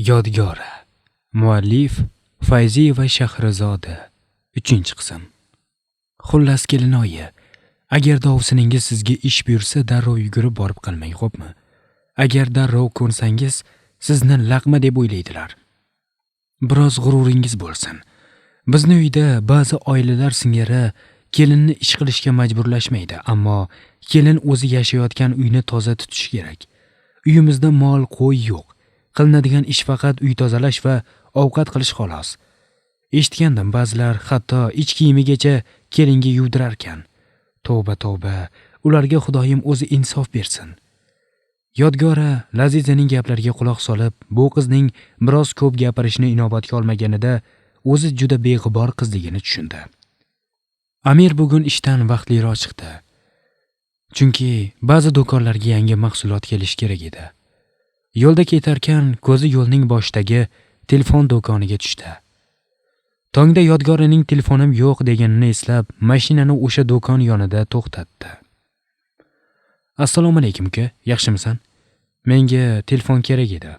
Yodgora. Muallif Fayziyeva Shahrizoda. 3-qism. Xullas kelinoyi, agar ovsiningiz sizga ish buyursa, darrov yugurib borib qilmang, xo'pmi? Agar darrov ko'nsangiz, sizni laqma deb o'ylaydilar. Biroz g'ururingiz bo'lsin. Bizni uyda ba'zi oilalar singari kelinni ish qilishga majburlashmaydi, ammo kelin o'zi yashayotgan uyni toza tutishi kerak. Uyimizda mol, qo'y yo'q. Qilinadigan ish faqat uy tozalash va ovqat qilish xolos. Eshitgandim, ba'zilar hatto ich kiyimigacha kelinga yuvdirar ekan. Tavba, tavba, ularga Xudoyim o'zi insof bersin. Yodgora Lazizaning gaplariga quloq solib, bu qizning biroz ko'p gapirishini inobatga olmaganida o'zi juda beg'ubor qizligini tushundi. Amir bugun ishdan vaqtliroq chiqdi. Chunki ba'zi do'konlarga yangi mahsulot kelishi kerak edi. Yo'lda ketarkan ko'zi yo'lning boshidagi telefon do'koniga tushdi. Tongda Yodgorining telefonim yo'q deganini eslab, mashinani o'sha do'kon yonida to'xtatdi. Assalomu alaykum uka, yaxshimisan? Menga telefon kerak edi.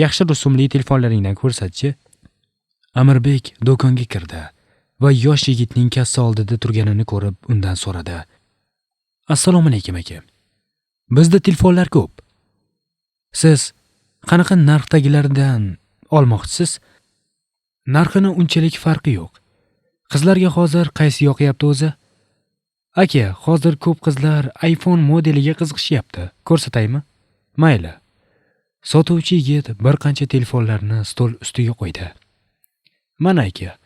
Yaxshi rusumli telefonlaringdan ko'rsatchi. Amirbek do'konga kirdi va yosh yigitning kassa oldida turganini ko'rib undan so'radi. Assalomu alaykum aka. Bizda telefonlar ko'p. Siz qanaqa narxdagilardan olmoqchisiz? Narxini unchalik farqi yo'q. Qizlarga hozir qaysi yoqyapti o'zi? Aka, hozir ko'p qizlar iPhone modeliga qiziqishyapti. Ko'rsataymi? Mayli. Sotuvchi yigit bir qancha telefonlarni stol ustiga qo'ydi. Mana aka,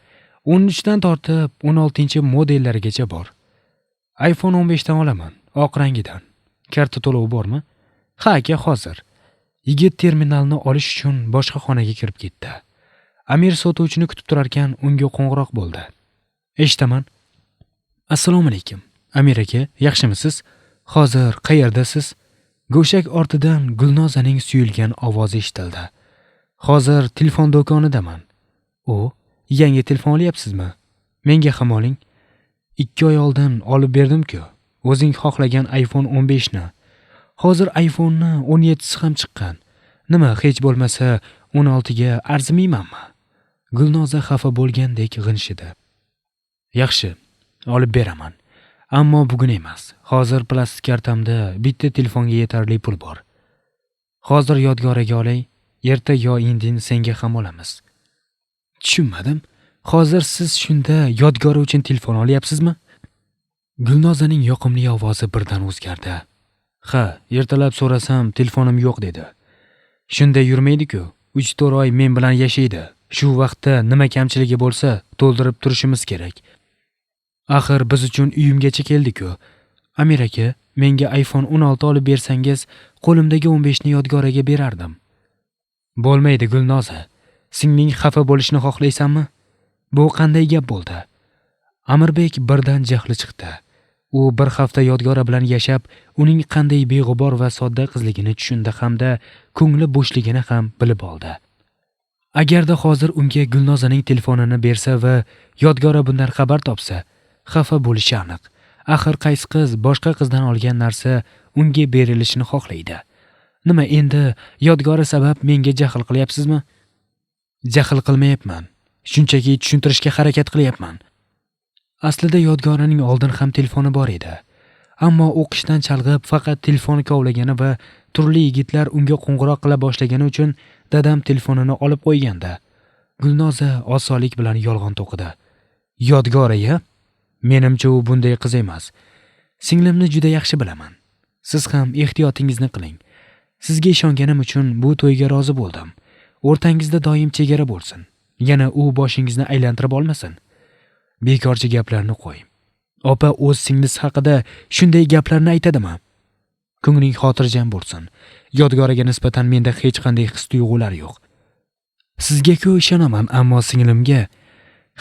13 dan tortib 16-modellarigacha bor. iPhone 15 dan olaman, oq rangidan. Karta to'lovi bormi? Ha aka, hozir. Yigit terminalni olish uchun boshqa xonaga kirib ketdi. Amir sotuvchini kutib turarkan, unga qo'ng'iroq bo'ldi. Eshitaman. Assalomu alaykum. Amir aka, yaxshimisiz? Hozir qayerdasiz? Go'shak ortidan Gulnozaning suyulgan ovozi eshitildi. Hozir telefon do'konidaman. O, yangi telefon olyapsizmi? Menga ham oling. 2 oy oldin olib berdim-ku. O'zing xohlagan iPhone 15 ni. Hozir iPhone'ni 17si ham chiqqan. Nima, hech bo'lmasa 16 ga arzimaymanmi? Gulnoza xafa bo'lgandek g'inshidi. Yaxshi, olib beraman. Ammo bugun emas. Hozir plastik kartamda bitta telefonga yetarli pul bor. Hozir Yodgoraga olay, erta yo indin senga ham olamiz. Tushunmadim. Hozir siz shunda Yodgora uchun telefon olyapsizmi? Gulnozaning yoqimli ovozi birdan o'zgardi. Ha, ertalab so'rasam telefonim yo'q dedi. Shunday yurmaydi-ku. 3-4 oy men bilan yashaydi. Shu vaqtda nima kamchiligi bo'lsa, to'ldirib turishimiz kerak. Axir biz uchun uyimgacha keldi-ku. Amir aka, menga iPhone 16 olib bersangiz, qo'limdagi 15 ni Yodgoraga berardim. Bo'lmaydi Gulnoza. Singling xafa bo'lishini xohlaysanmi? Bu qanday gap bo'ldi? Amirbek birdan jahli chiqdi. U bir hafta Yodgora bilan yashab, uning qanday beg'ubor va sodda qizligini tushundi hamda ko'ngli bo'shligini ham bilib oldi. Agarda hozir unga Gulnozaning telefonini bersa va Yodgora bundan xabar topsa, xafa bo'lishi aniq. Axir qaysi qiz boshqa qizdan olgan narsa unga berilishini xohlaydi? Nima endi Yodgora sabab menga jahl qilyapsizmi? Jahl qilmayapman. Shunchaki tushuntirishga harakat qilyapman. Aslida Yodgoraning oldin ham telefoni bor edi. Ammo o'qishdan chalg'ib faqat telefon kovlagani va turli yigitlar unga qo'ng'iroq qila boshlagani uchun dadam telefonini olib qo'ygandi. Gulnoza osonlik bilan yolg'on to'qidi. Yodgora-ya? Menimcha u bunday qiz emas. Singlimni juda yaxshi bilaman. Siz ham ehtiyotingizni qiling. Sizga ishonganim uchun bu to'yga rozi bo'ldim. O'rtangizda doim chegara bo'lsin. Yana u boshingizni aylantirib olmasin. Bekorchi gaplarni qo'y. Opa o'z singlisi haqida shunday gaplarni aytadimi? Ko'ngling xotirjam bo'lsin. Yodgoraga nisbatan menda hech qanday his-tuyg'ular yo'q. Sizga-ku ishonaman, ammo singlimga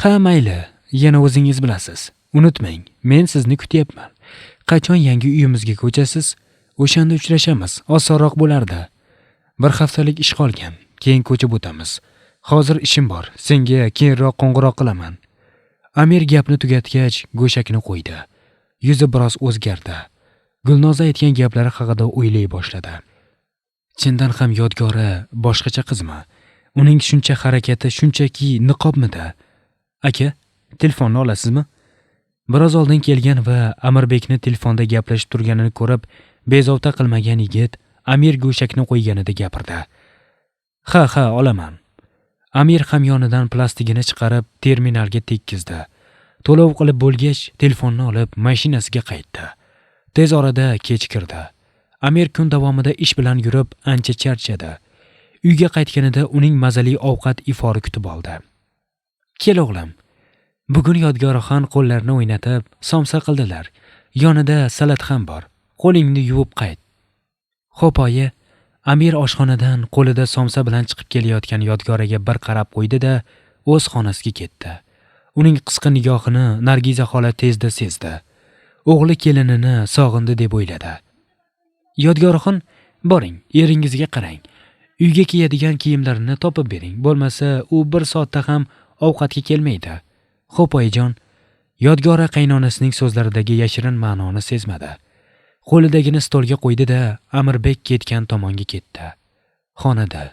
ha mayli, yana o'zingiz bilasiz. Unutmang, men sizni kutyapman. Qachon yangi uyimizga ko'chasiz? O'shanda uchrashamiz, osonroq bo'lardi. Bir haftalik ish qolgan, keyin ko'chib o'tamiz. Hozir ishim bor, senga keyinroq qo'ng'iroq qilaman. Amir gapni tugatgach, go'shakni qo'ydi. Yuzi biroz o'zgardi. Gulnoza aytgan gaplari haqida o'ylay boshladi. Chindan ham Yodgora boshqacha qizmi? Uning shuncha harakati shunchaki niqobmidi? Aka, telefonni olasizmi? Biroz oldin kelgan va Amirbekni telefonda gaplashib turganini ko'rib, bezovta qilmagan yigit Amir go'shakni qo'yganida gapirdi. Ha, ha, olaman. Amir hamyonidan plastigini chiqarib terminalga tekkizdi. To'lov qilib bo'lgach, telefonni olib mashinasiga qaytdi. Tez orada kech kirdi. Amir kun davomida ish bilan yurib ancha charchadi. Uyga qaytganida uning mazali ovqat ifori kutib oldi. Kel o'g'lim. Bugun Yodgoraxon qo'llarini o'ynatib somsa qildilar. Yonida salat ham bor. Qo'lingni yuvib qayt. Xo'p oyi. Amir oshxonadan qo'lida somsa bilan chiqib kelayotgan Yodgoraga bir qarab qo'ydi-da, o'z xonasiga ketdi. Uning qisqa nigohini Nargiza xola tezda sezdi. O'g'li kelinini sog'indi deb o'yladi. Yodgoraxon, boring, eringizga qarang. Uyga kiyadigan kiyimlarini topib bering. Bo'lmasa, u bir soatda ham ovqatga kelmaydi. Xo'p oyijon. Yodgora qaynonasining so'zlaridagi yashirin ma'noni sezmadi. Qo'lidagini stolga qo'ydi-da, Amirbek ketgan tomonga ketdi. Xonada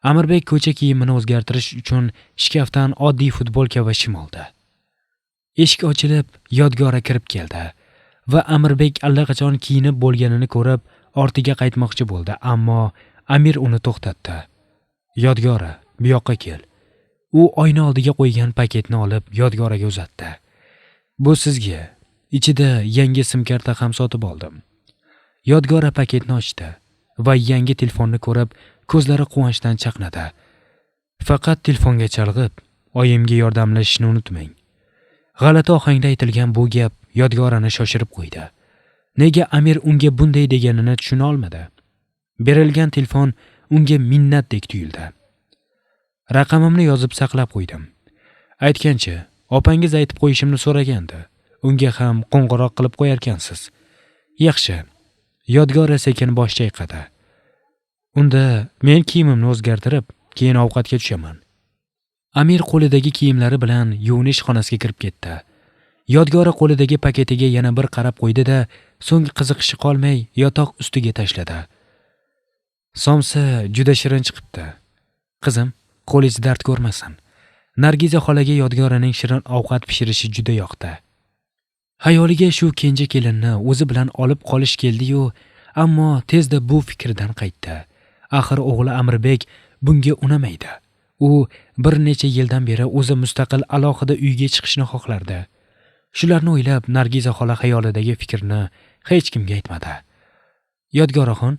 Amirbek ko'cha kiyimini o'zgartirish uchun shkafdan oddiy futbolka va shim oldi. Eshik ochilib, Yodgora kirib keldi va Amirbek allaqachon kiyinib bo'lganini ko'rib, ortiga qaytmoqchi bo'ldi, ammo Amir uni to'xtatdi. Yodgora, bu yoqqa kel. U oyna oldiga qo'ygan paketni olib Yodgoraga uzatdi. Bu sizga. Ichida yangi sim karta ham sotib oldim. Yodgora paketni ochdi va yangi telefonni ko'rib, ko'zlari quvonchdan chaqnadi. Faqat telefonga chalg'ib, oyimga yordamlashishni unutmang. G'alati ohangda aytilgan bu gap Yodgorani shoshirib qo'ydi. Nega Amir unga bunday deganini tushuna olmadi. Berilgan telefon unga minnatdek tuyuldi. Raqamimni yozib saqlab qo'ydim. Aytgancha, opangiz aytib qo'yishimni so'ragandi. Unga ham qo'ng'iroq qilib qo'yarkansiz. Yaxshi. Yodgora sekin bosh chayqadi. Unda men kiyimimni o'zgartirib, keyin ovqatga tushaman. Amir qo'lidagi kiyimlari bilan yuvinish xonasiga kirib ketdi. Yodgora qo'lidagi paketiga yana bir qarab qo'ydi-da, so'ng qiziqishi qolmay yotoq ustiga tashladi. Somsa juda shirin chiqibdi. Qizim, qo'lingiz dard ko'rmasin. Nargiza xolaga Yodgoraning shirin ovqat pishirishi juda yoqdi. Xayoliga shu kenja kelinni o'zi bilan olib qolish keldi-yu, ammo tezda bu fikridan qaytdi. Axir o'g'li Amirbek bunga unamaydi. U bir necha yildan beri o'zi mustaqil alohida uyga chiqishni xohlardi. Shularni o'ylab Nargiza xola xayolidagi fikrni hech kimga aytmadi. Yodgoraxon,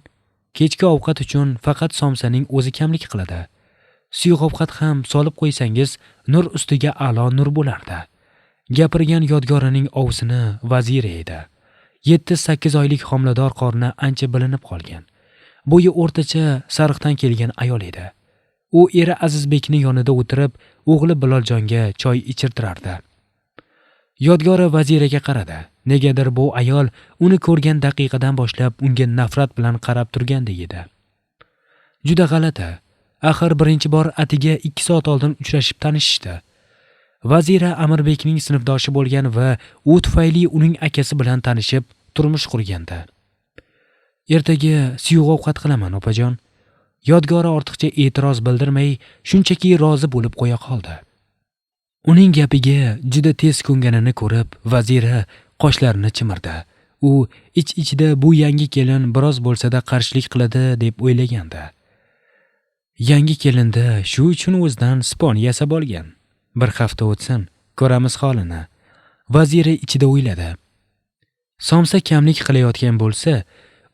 kechki ovqat uchun faqat somsaning o'zi kamlik qiladi. Suyuq ovqat ham solib qo'ysangiz, nur ustiga a'lo nur bo'lardi. Gapirgan Yodgoraning ovsini Vazira edi. 7-8 oylik homilador qorni ancha bilinib qolgan. Bo'yi o'rtacha sariqdan kelgan ayol edi. U eri Azizbekning yonida o'tirib, o'g'li Biloljonga choy ichirtirardi. Yodgora Vaziraga qaradi. Negadir bu ayol uni ko'rgan daqiqadan boshlab unga nafrat bilan qarab turgandek edi. Juda g'alati. Axir birinchi bor atiga 2 soat oldin uchrashib tanishishdi. Vazira Amirbekning sinfdoshi bo'lgan va u tufayli uning akasi bilan tanishib turmush qurgandi. Ertaga suyuq ovqat qilaman, opajon. Yodgora ortiqcha e'tiroz bildirmay, shunchaki rozi bo'lib qo'ya qoldi. Uning gapiga juda tez ko'nganini ko'rib, Vazira qoshlarini chimirdi. U ich-ichida bu yangi kelin biroz bo'lsa-da qarshilik qiladi deb o'ylagandi. Yangi kelinda shu uchun o'zidan spon yasab olgan. Bir hafta o'tsin, ko'ramiz holini. Vazira ichida o'yladi. Somsa kamlik qilayotgan bo'lsa,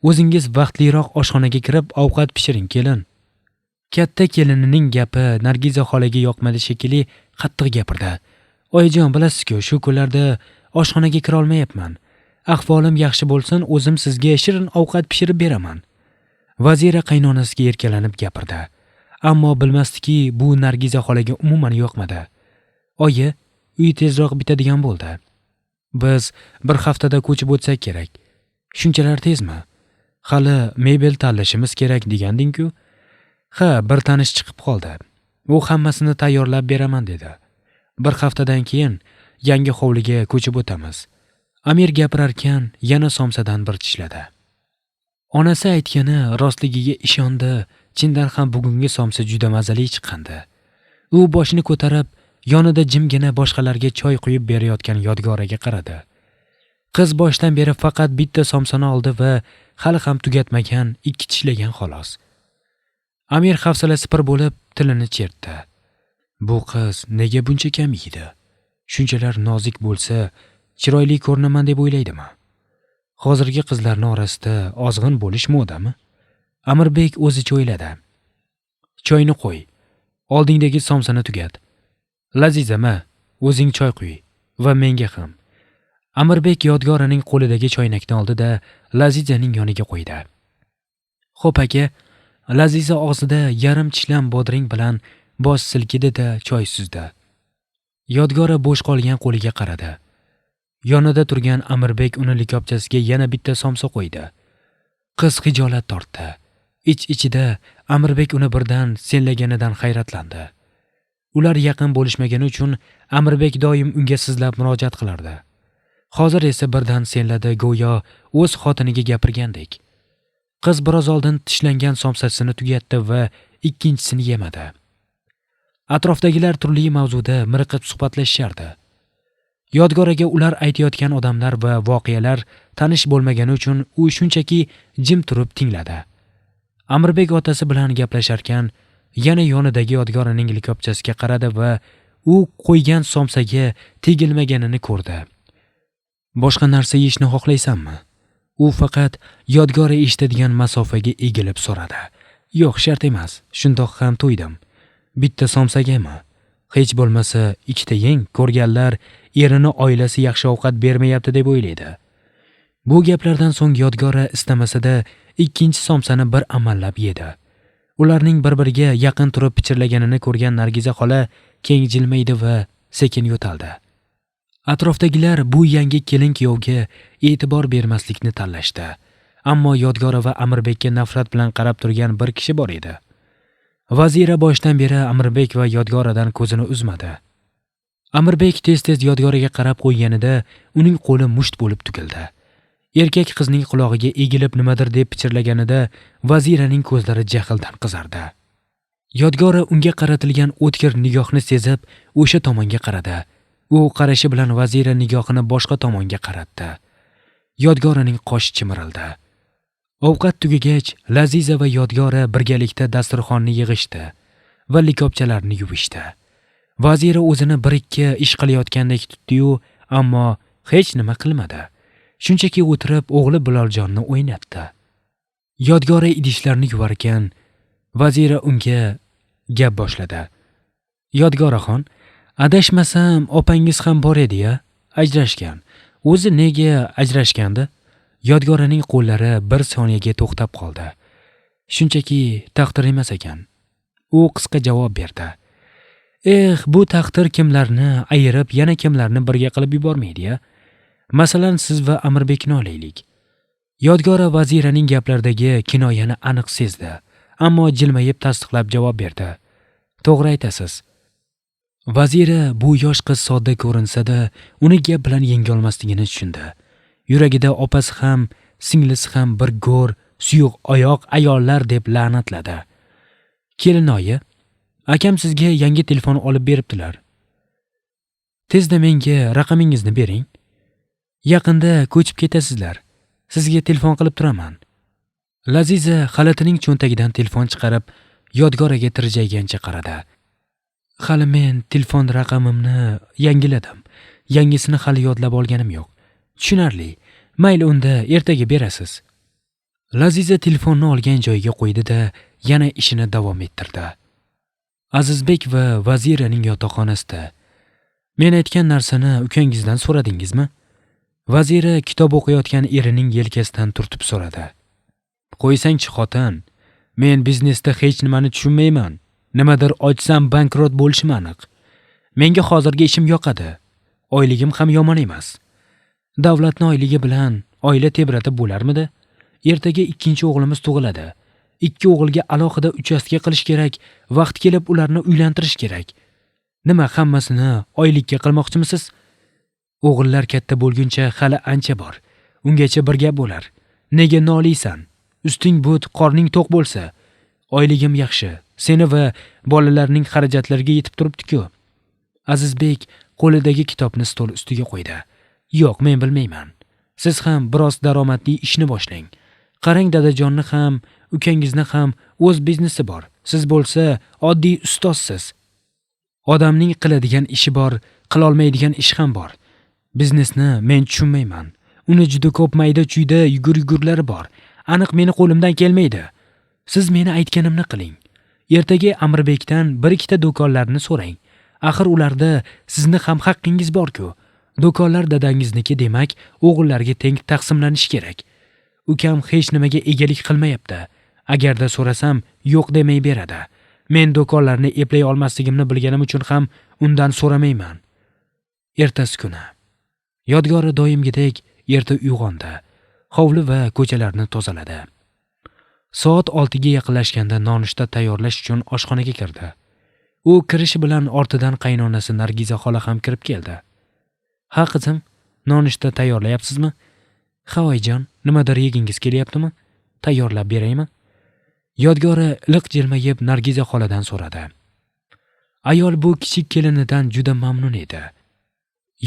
o'zingiz vaqtliroq oshxonaga kirib ovqat pishiring, kelin. Katta kelinining gapi Nargiza xolaga yoqmadi shekilli, qattiq gapirdi. Oyijon, bilasiz-ku, shu kunlarda oshxonaga kira olmayapman. Ahvolim yaxshi bo'lsin, o'zim sizga shirin ovqat pishirib beraman. Vazira qaynonasiga erkalanib gapirdi. Ammo bilmasdiki, bu Nargiza xolaga umuman yoqmadi. Oyi, uy tezroq bitadigan bo'ldi. Biz bir haftada ko'chib o'tsak kerak. Shunchalar tezmi? Hali mebel tanlashimiz kerak deganding-ku. Ha, bir tanish chiqib qoldi. U hammasini tayyorlab beraman dedi. Bir haftadan keyin yangi hovliga ko'chib o'tamiz. Amir gapirarkan yana somsadan bir tishladi. Onasi aytgani rostligiga ishondi. Chindan ham bugungi somsa juda mazali chiqqandi. U boshini ko'tarib, yonida jimgina boshqalarga choy quyib berayotgan Yodgoraga qaradi. Qiz boshdan beri faqat bitta somsani oldi va hali ham tugatmagan, 2 tishlagan xolos. Amir hafsalasi pir bo'lib tilini chertdi. Bu qiz nega buncha kam yeydi? Shunchalar nozik bo'lsa, chiroyli ko'rinaman deb o'ylaydimi? Hozirgi qizlarning orasida ozg'in bo'lish modami? Amirbek o'zicha o'yladi. Choyni qo'y. Oldingdagi somsani tugat. Laziza, ma, o'zing choy quy va menga ham. Amirbek Yodgoraning qo'lidagi choynakni oldi-da, Lazizaning yoniga qo'ydi. Xo'p aka, Laziza og'zida yarim tishlam bodring bilan bosh silkidi-da choy suzdi. Yodgora bo'sh qolgan qo'liga qaradi. Yonida turgan Amirbek uni likopchasiga yana bitta somsa qo'ydi. Qiz xijolat tortdi. Ich-ichida Amirbek uni birdan senlaganidan hayratlandi. Ular yaqin bo'lishmagani uchun Amirbek doim unga sizlab murojaat qilardi. Hozir esa birdan senladi, go'yo o'z xotiniga gapirgandek. Qiz biroz oldin tishlangan somsasini tugatdi va ikkinchisini yemadi. Atrofdagilar turli mavzuda miriqib suhbatlashishardi. Yodgoraga ular aytayotgan odamlar va voqealar tanish bo'lmagani uchun u shunchaki jim turib tingladi. Amirbek otasi bilan gaplasharkan, yana yonidagi Yodgoraning likopchasiga qaradi va u qo'ygan somsaga tegilmaganini ko'rdi. Boshqa narsa yeyishni xohlaysanmi? U faqat Yodgora eshitadigan masofaga egilib so'radi. Yo'q, shart emas. Shundoq ham to'ydim. Bitta somsagami? Hech bo'lmasa ikkita yeng, ko'rganlar erini oilasi yaxshi ovqat bermayapti deb o'ylaydi. Bu gaplardan so'ng Yodgora istamasa-da ikkinchi somsani bir amallab yedi. Ularning bir-biriga yaqin turib pichirlaganini ko'rgan Nargiza xola keng jilmaydi va sekin yo'taldi. Atrofdagilar bu yangi kelin-kuyovga e'tibor bermaslikni tanlashdi. Ammo Yodgora va Amirbekka nafrat bilan qarab turgan bir kishi bor edi. Vazira boshdan beri Amirbek va Yodgoradan ko'zini uzmadi. Amirbek tez-tez Yodgoraga qarab qo'yganida uning qo'li musht bo'lib tugildi. Erkak qizning qulog'iga egilib nimadir deb pichirlaganida Vaziraning ko'zlari jahldan qizardi. Yodgora unga qaratilgan o'tkir nigohni sezib, o'sha tomonga qaradi. U qarashi bilan Vazira nigohini boshqa tomonga qaratdi. Yodgoraning qoshi chimirildi. Ovqat tugagach, Laziza va Yodgora birgalikda dasturxonni yig'ishdi va likopchalarni yuvishdi. Vazira o'zini bir-ikki ish qilayotgandek tutdi-yu, ammo hech nima qilmadi. Shunchaki o'tirib o'g'li Biloljonni o'ynatdi. Yodgora idishlarni yuvarkan, Vazira unga gap boshladi. Yodgoraxon, adashmasam opangiz ham bor edi-ya, ajrashgan. O'zi nega ajrashgandi? Yodgoraning qo'llari bir soniyaga to'xtab qoldi. Shunchaki taqdir emas ekan. U qisqa javob berdi. Eh, bu taqdir kimlarni ayirib, yana kimlarni birga qilib yubormaydi-ya? Masalan, siz va Amirbekni olaylik. Yodgora Vaziraning gaplaridagi kinoyani aniq sezdi, ammo jilmayib tasdiqlab javob berdi. To'g'ri aytasiz. Vazira bu yosh qiz sodda ko'rinsa-da, uni gap bilan yenga olmasligini tushundi. Yuragida opasi ham, singlisi ham bir go'r, suyuq oyoq ayollar deb la'natladi. Kelinoyi, akam sizga yangi telefon olib beribdilar. Tezda menga raqamingizni bering. Yaqinda ko'chib ketasizlar. Sizga telefon qilib turaman. Laziza xalatining cho'ntagidan telefon chiqarib, Yodgoraga tirjaygancha qaradi. Hali men telefon raqamimni yangiladim. Yangisini hali yodlab olganim yo'q. Tushunarli. Mayli, unda ertaga berasiz. Laziza telefonni olgan joyiga qo'ydi-da, yana ishini davom ettirdi. Azizbek va Vaziraning yotoqxonasida. Men aytgan narsani ukangizdan so'radingizmi? Vazira kitob o'qiyotgan erining yelkasidan turtib so'radi. Qo'ysangchi xotin, men biznesda hech nimani tushunmayman. Nimadir ochsam bankrot bo'lishim aniq. Menga hozirgi ishim yoqadi. Oyligim ham yomon emas. Davlatning oyligi bilan oila tebratib bo'larmidi? Ertaga ikkinchi o'g'limiz tug'iladi. Ikki o'g'ilga alohida uchastka qilish kerak, vaqt kelib ularni uylantirish kerak. Nima, hammasini oylikka qilmoqchimisiz? O'g'illar katta bo'lguncha hali ancha bor. Ungacha bir gap bo'lar. Nega noliysan? Usting but, qorning to'q bo'lsa. Oyligim yaxshi. Seni va bolalarning xarajatlariga yetib turibdi-ku. Azizbek qo'lidagi kitobni stol ustiga qo'ydi. Yo'q, men bilmayman. Siz ham biroz daromadli ishni boshlang. Qarang, dadajonni ham, ukangizni ham o'z biznesi bor. Siz bo'lsa oddiy ustozsiz. Odamning qiladigan ishi bor, qilolmaydigan ishi ham bor. Biznesni men tushunmayman. Uni juda ko'p mayda-chuyda yugur-yugurlari bor. Aniq meni qo'limdan kelmaydi. Siz meni aytganimni qiling. Ertaga Amirbekdan bir ikkita do'konlarni so'rang. Axir ularda sizni ham haqqingiz bor-ku. Do'konlar dadangizniki, demak, o'g'illarga teng taqsimlanishi kerak. Ukam hech nimaga egalik qilmayapti. Agarda so'rasam, yo'q demay beradi. Men do'konlarni eplay olmasligimni bilganim uchun ham undan so'ramayman. Ertasi kuni Yodgori doimgidek erta uyg'ondi. Hovli va ko'chalarni tozaladi. Soat 6 ga yaqinlashganda nonushta tayyorlash uchun oshxonaga kirdi. U kirishi bilan ortidan qaynonasi Nargiza xola ham kirib keldi. "Ha qizim, nonushta tayyorlayapsizmi?" "Ha oyijon, nimadir yegingiz kelyaptimi? Tayyorlab beraymi?" Yodgori iliq jilmayib Nargiza xoladan so'radi. Ayol bu kichik kelinidan juda mamnun edi.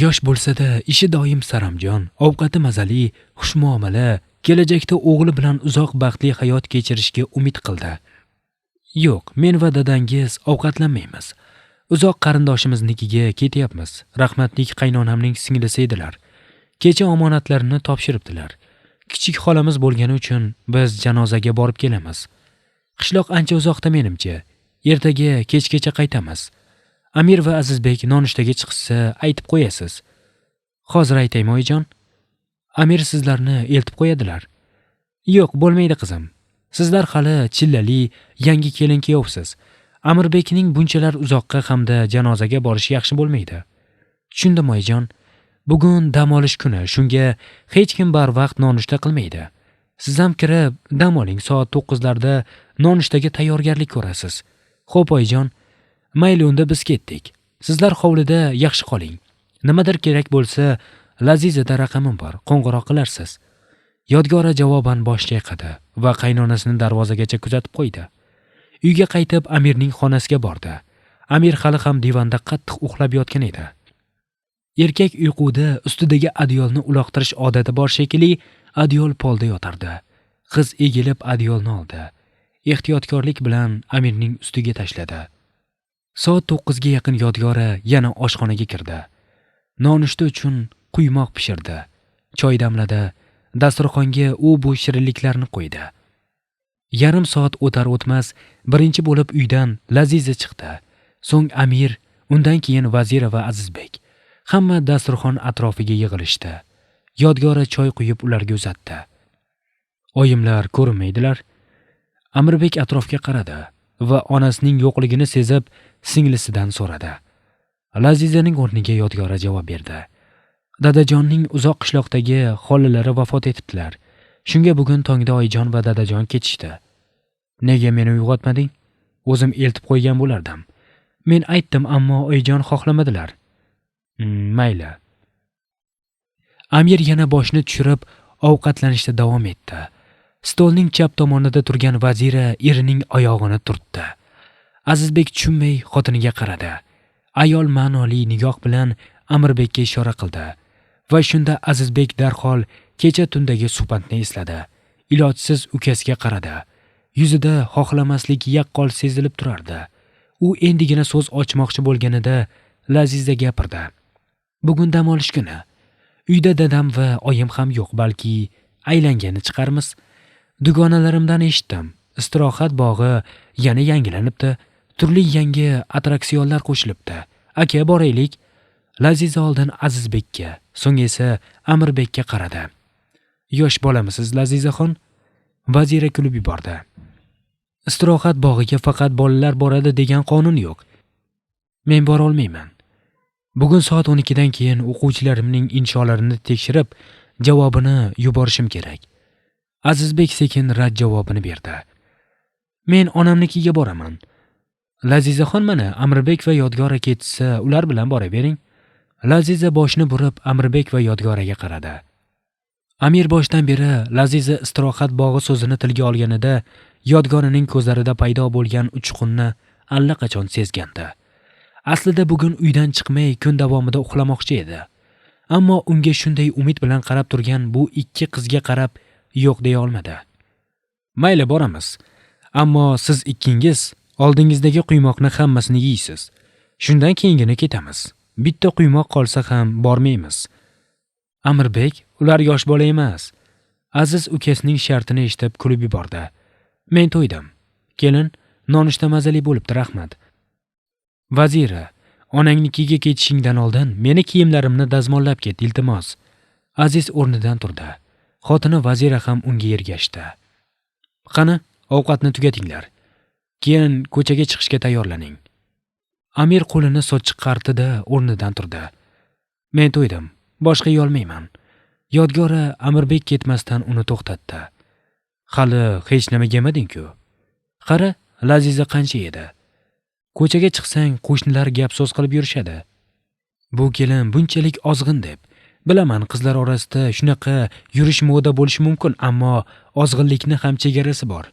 Yosh bo'lsa-da, ishi doim saramjon, ovqati mazali, xushmuomala, kelajakda o'g'li bilan uzoq baxtli hayot kechirishga umid qildi. "Yo'q, men va dadangiz ovqatlanmaymiz. Uzoq qarindoshimiznikiga ketyapmiz. Rahmatli qaynonamning singlisi edilar. Kecha omonatlarini topshiribdilar. Kichik xolamiz bo'lgani uchun biz janozaga borib kelamiz. Qishloq ancha uzoqda menimcha. Ertaga kechgacha qaytamiz. Amir va Azizbek nonushtaga chiqishsa aytib qo'yasiz." "Hozir aytaymi, oyijon? Amir sizlarni eltib qo'yadilar." "Yo'q, bo'lmaydi qizim. Sizlar hali chillali, yangi kelin kuyovsiz. Amirbekning bunchalar uzoqqa hamda janozaga borishi yaxshi bo'lmaydi." "Tushundim, oyijon. Bugun dam olish kuni, shunga hech kim barvaqt nonushta qilmaydi. Siz ham kirib dam oling, soat 9larda nonushtaga tayyorgarlik ko'rasiz." "Xo'p, oyijon. Mayli, unda biz ketdik. Sizlar hovlida yaxshi qoling. Nimadir kerak bo'lsa, Lazizada raqamim bor, qo'ng'iroq qilarsiz." Yodgora javoban bosh chayqadi va qaynonasini darvozagacha kuzatib qo'ydi. Uyga qaytib Amirning xonasiga bordi. Amir hali ham divanda qattiq uxlab yotgan edi. Erkak uyquda ustidagi adyolni uloqtirish odati bor shekilli, adyol polda yotardi. Qiz egilib adyolni oldi. Ehtiyotkorlik bilan Amirning ustiga tashladi. Soat 9 ga yaqin Yodgora yana oshxonaga kirdi. Nonushta uchun quymoq pishirdi. Choy damladi. Dasturxonga u bu shirinliklarni qo'ydi. Yarim soat o'tar o'tmas birinchi bo'lib uydan Laziza chiqdi. So'ng Amir, undan keyin Vazira va Azizbek. Hamma dasturxon atrofiga yig'ilishdi. Yodgora choy quyib ularga uzatdi. Oyimlar ko'rinmaydilar. Amirbek atrofga qaradi va onasining yo'qligini sezib singlisidan so'radi. Lazizaning o'rniga Yodgora javob berdi. Dadajonning uzoq qishloqdagi xolalari vafot etibdilar. Shunga bugun tongda oyijon va dadajon ketishdi. Nega meni uyg'otmading? O'zim eltib qo'ygan bo'lardim. Men aytdim, ammo oyijon xohlamadilar. Mayli. Amir yana boshini tushirib ovqatlanishda davom etdi. Stolning chap tomonida turgan Vazira erining oyog'ini turtdi. Azizbek tushunmay xotiniga qaradi. Ayol ma'noli nigoh bilan Amirbekka ishora qildi va shunda Azizbek darhol kecha tundagi suhbatni esladi. Ilojsiz ukasiga qaradi. Yuzida xohlamaslik yaqqol sezilib turardi. U endigina so'z ochmoqchi bo'lganida Laziza gapirdi. Bugun dam olish kuni. Uyda dadam va oyim ham yo'q, balki aylangani chiqarmiz. Dugonalarimdan eshitdim. Istirohat bog'i yana yangilanibdi. Turli yangi attraksionlar qo'shilibdi. Aka, boraylik. Laziza oldin Azizbekka, so'ng esa Amirbekka qaradi. Yosh bolamisiz, Lazizaxon? Vazira kulib yubordi. Istirohat bog'iga faqat bolalar boradi degan qonun yo'q. Men bora olmayman. Bugun soat 12 dan keyin o'quvchilarimning insholarini tekshirib, javobini yuborishim kerak. Azizbek sekin rad javobini berdi. Men onamnikiga boraman. Lazizaxon mana Amirbek va Yodgora ketsa, ular bilan boravering. Laziza boshini burib Amirbek va Yodgoraga qaradi. Amir boshdan beri Laziza istirohat bog'i so'zini tilga olganida Yodgorining ko'zlarida paydo bo'lgan uchqunni allaqachon sezgandi. Aslida bugun uydan chiqmay kun davomida uxlamoqchi edi. Ammo unga shunday umid bilan qarab turgan bu ikki qizga qarab yo'q deya olmadi. Mayli, boramiz. Ammo siz ikkingiz oldingizdagi quymoqni hammasini yeysiz. Shundan keyingina ketamiz. Bitta quymoq qolsa ham bormaymiz. Amirbek, ular yosh bola emas. Aziz ukasining shartini eshitib kulib yubordi. Men to'ydim. Kelin, nonushta mazali bo'libdi, rahmat. Vazira, onangnikiga ketishingdan oldin meni kiyimlarimni dazmollab ket, iltimos. Aziz o'rnidan turdi. Xotini Vazira ham unga ergashdi. Qani, ovqatni tugatinglar. Keyin ko'chaga chiqishga tayyorlaning. Amir qo'lini sochiqqa artdi-da o'rnidan turdi. Men to'ydim, boshqa yeyolmayman. Yodgora Amirbek ketmasdan uni to'xtatdi. Hali hech nima yemading-ku. Qara, Laziza qancha yedi. Ko'chaga chiqsang, qo'shnilar gap so'z qilib yurishadi. Bu kelin bunchalik ozg'in deb. Bilaman, qizlar orasida shunaqa yurish moda bo'lishi mumkin, ammo ozg'inlikni ham chegarasi bor.